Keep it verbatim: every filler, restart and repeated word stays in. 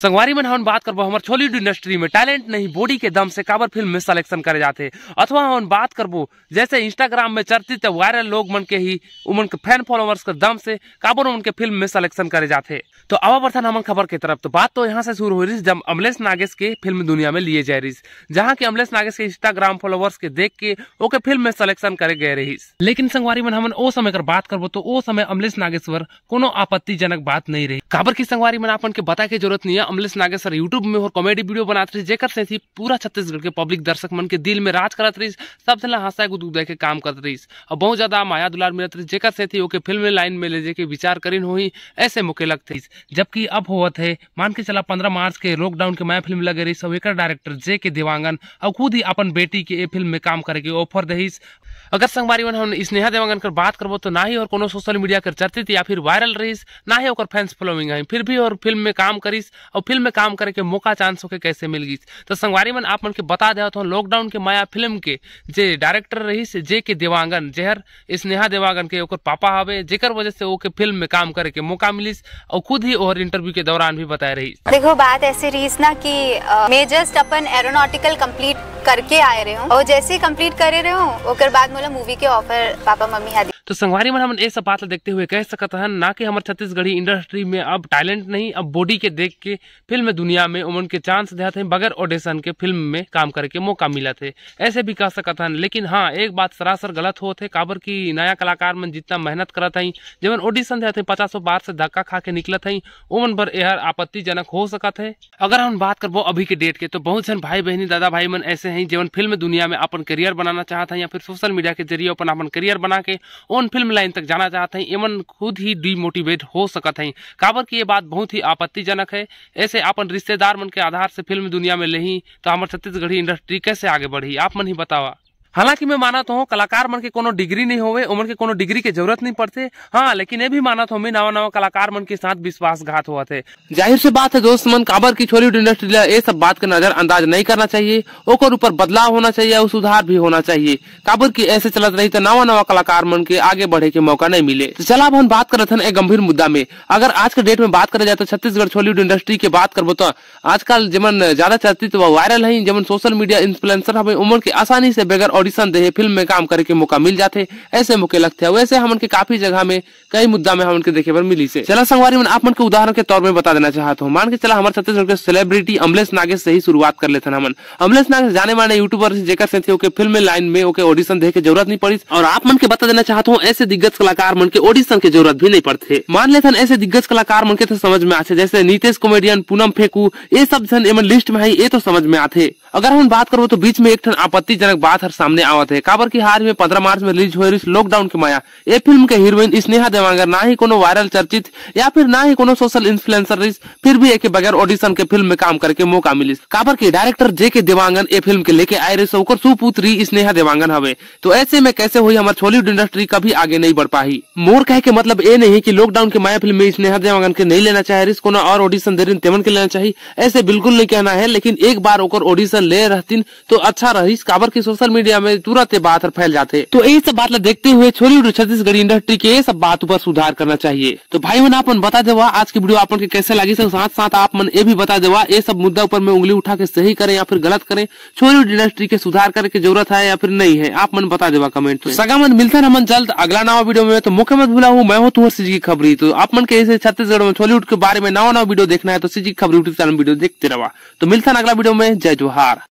संगवारी मन, हमन बात करबो हमर Chhollywood industry में talent नहीं, body के दम से काबर फिल्म में selection करे जाथे, अथवा हमन बात करबो जैसे Instagram में चर्चित viral लोग मन के ही, उमन के fan followers के दम से काबर उमन के फिल्म में selection करे जाथे। तो आवा बढ़थन हमन खबर के तरफ। तो बात तो यहाँ से शुरू हो रही, जब अमलेश नागेश के फिल्म दुनिया में लिए जाए रही, जहाँ के अमलेश नागेश के Instagram followers के देख के ओके फिल्म में selection करे गए रही। लेकिन संगवारी मन, हमन ओ समय कर बात करबो तो ओ समय अमलेश नागेश बर कोनो आपत्तिजनक बात नहीं रही। काबर कि संगवारी मन, आपन के बताए के जरूरत नहीं है, अमलेश नागेश सर YouTube में और comedy video बनात रही, जेकर सेती पूरा छत्तीसगढ़ के public दर्शक मन के दिल में राज करत रही, सब झन ला हंसाए गुदगुदाए के काम करत रही, और बहुत ज्यादा माया दुलार मिलत रही, जेकर सेती ओके फिल्म line में ले जाए के विचार करिन होही, ऐसे मोके लगथे। जबकि अब होवत है, मान के चला, पंद्रह मार्च के लॉकडाउन के माया फिल्म लगे रही, सब एकर डायरेक्टर जे के देवांगन और खुद ही अपन बेटी के ए फिल्म में काम करे के ऑफर देहिस। अगर संगवारी मन, हम स्नेहा देवांगन कर बात करबो तो ना ही और कोनो सोशल मीडिया कर चर्चित या फिर वायरल रहिस, ना ही ओकर फैंस फॉलोइंग है, फिर भी और फिल्म में काम करिस और फिल्म में काम करे के मौका, चांस ओके कैसे मिल गिस। तो संगवारी मन, आप मन के बता देवत हूँ, लॉकडाउन के माया फिल्म के जे डायरेक्टर रहिस जे के देवांगन, जेहर स्नेहा देवांगन के ओकर पापा हवे, जेकर वजह से ओके फिल्म में काम करे के मौका मिलिस और खुद ही ओहर इंटरव्यू के दौरान भी बताए रहिस। देखो, बात ऐसे रहिस ना कि अ, मैं जस्ट अपन एरोनॉटिकल कंप्लीट करके आए रहे हूँ, और जैसे ही कंप्लीट करे रहे हूँ, ओकर बाद मोला मूवी के ऑफर पापा मम्मी हा दी। तो संगवारी मन, हमन ए सब बात ला देखते हुए कह सकत हन ना कि हमर छत्तीसगढ़ी इंडस्ट्री में अब टैलेंट नहीं, अब बॉडी के देख के फिल्म दुनिया में ओमन के चांस देहत हैं, बगैर ऑडिशन के फिल्म में काम करे के मौका मिलत है, ऐसे भी कह सकत हन। लेकिन हाँ, एक बात सरासर गलत होत है, काबर कि नया कलाकार मन जितना मेहनत करत हैं, जेमन ऑडिशन देहत हैं, पचासों बार से धक्का खा के निकलत हैं, ओमन बर एहर आपत्तिजनक हो सकत है। अगर हम बात करबो अभी के डेट के, तो बहुत झन भाई बहनी, दादा भाई मन ऐसे हैं, जेमन फिल्म दुनिया में अपन करियर बनाना चाहत हैं या फिर सोशल मीडिया के जरिए अपन, अपन करियर बना के ओन फिल्म लाइन तक जाना चाहत हैं, एमन खुद ही डिमोटिवेट हो सकत हैं, काबर कि ये बात बहुत ही आपत्तिजनक है। ऐसे अपन रिश्तेदार मन के आधार से फिल्म दुनिया में लेही, तो हमर छत्तीसगढ़ी इंडस्ट्री कैसे आगे बढ़ी, आप मन ही बतावा। हालांकि मैं मानत हूँ, कलाकार मन के कोनो डिग्री नहीं होवे, ओमन के कोनो डिग्री के जरूरत नहीं पड़थे। हाँ, लेकिन ये भी मानत हूँ मैं, नवा नवा कलाकार मन के साथ विश्वासघात होवत है। जाहिर से बात है दोस्त मन, काबर की Chhollywood इंडस्ट्री ला ये सब बात का नजरअंदाज नहीं करना चाहिए, ओकर ऊपर बदलाव होना चाहिए और सुधार भी होना चाहिए, काबर की ऐसे चलत रही तो नवा नवा कलाकार मन के आगे बढ़े के मौका नहीं मिले। तो चला, अब हम बात करत हन एक गंभीर मुद्दा में। अगर आज के डेट में बात करे जाए तो छत्तीसगढ़ Chhollywood इंडस्ट्री के बात करबो तो आजकल जेमन ज्यादा चर्चित व वायरल हैं, जेमन सोशल मीडिया इन्फ्लुएंसर हवे, उमन के आसानी से बगैर ऑडिशन देहे फिल्म में काम करे के मौका मिल जाथे, ऐसे मोके लगथे। वैसे हमन के काफी जगह में कई मुद्दा में हमन के देखे बर मिलिस हे। चला संगवारी मन, आप मन के उदाहरण के तौर में बता देना चाहत हूँ। मान के चला, हमर छत्तीसगढ़ के सेलिब्रिटी अमलेश नागेश से ही शुरुआत कर लेथन हमन। अमलेश नागेश जाने माने यूट्यूबर से, जेकर सेती ओके फिल्म लाइन में ओके ऑडिशन देहे के जरूरत नहीं पड़िस। और आप मन के बता देना चाहत हूँ, ऐसे दिग्गज कलाकार मन के ऑडिशन के जरूरत भी नहीं पड़थे। मान लेथन ऐसे दिग्गज कलाकार मन के तो समझ में आथे, जैसे नीतीश कॉमेडियन, पूनम फेंकू, ये सब झन एमन लिस्ट में है, ये तो समझ में आथे। अगर हम बात करबो तो बीच में एक ठन आपत्तिजनक बात हर सामने आवत है, काबर कि हाल ही में पंद्रह मार्च में रिलीज होए रहिस लॉकडाउन के माया। ये फिल्म के हीरोइन स्नेहा देवांगन ना ही कोनो वायरल चर्चित या फिर ना ही कोनो सोशल इन्फ्लुएंसर रहिस, फिर भी एके बगैर ऑडिशन के फिल्म में काम करे के मौका मिलिस, काबर कि डायरेक्टर जे के देवांगन ये फिल्म के लेके आए रहिस, ओकर सुपुत्री स्नेहा देवांगन हवे। तो ऐसे में कैसे होई, हमर Chhollywood इंडस्ट्री कभी आगे नहीं बढ़ पाही। मोर कहे के मतलब ये नहीं है कि लॉकडाउन के माया फिल्म में स्नेहा देवांगन के नहीं लेना चाहे रहिस, कोनो और ऑडिशन दे रहिन तेमन के लेना चाहिए, ऐसे बिल्कुल नहीं कहना है। लेकिन एक बार ओकर ऑडिशन ले रहतिन तो अच्छा रहिस, काबर कि सोशल मीडिया में तुरंत ये बात हर फैल जाथे। तो ये सब बात ला देखते हुए Chhollywood छत्तीसगढ़ी इंडस्ट्री के ये सब बात ऊपर सुधार करना चाहिए। तो भाई मन, आप मन बता देवा आज की वीडियो आप मन के कैसे लगिस, और साथ साथ आप मन ये भी बता देवा ये सब मुद्दा ऊपर में उंगली उठा के सही करें या फिर गलत करें, Chhollywood इंडस्ट्री के सुधार करे के जरूरत है या फिर नहीं है, आप मन बता देवा कमेंट में। सगा मन, मिलथन हमन जल्द अगला नवा वीडियो में। तो मोके मत भुलाहू, मैं हूँ तुहर सीजी खबरी। तो आप मन के ऐसे छत्तीसगढ़ में Chhollywood के बारे में नवा नवा वीडियो देखना है तो सीजी खबरी YouTube चैनल वीडियो देखते रहा। तो मिलथन अगला वीडियो में। जय जोहार।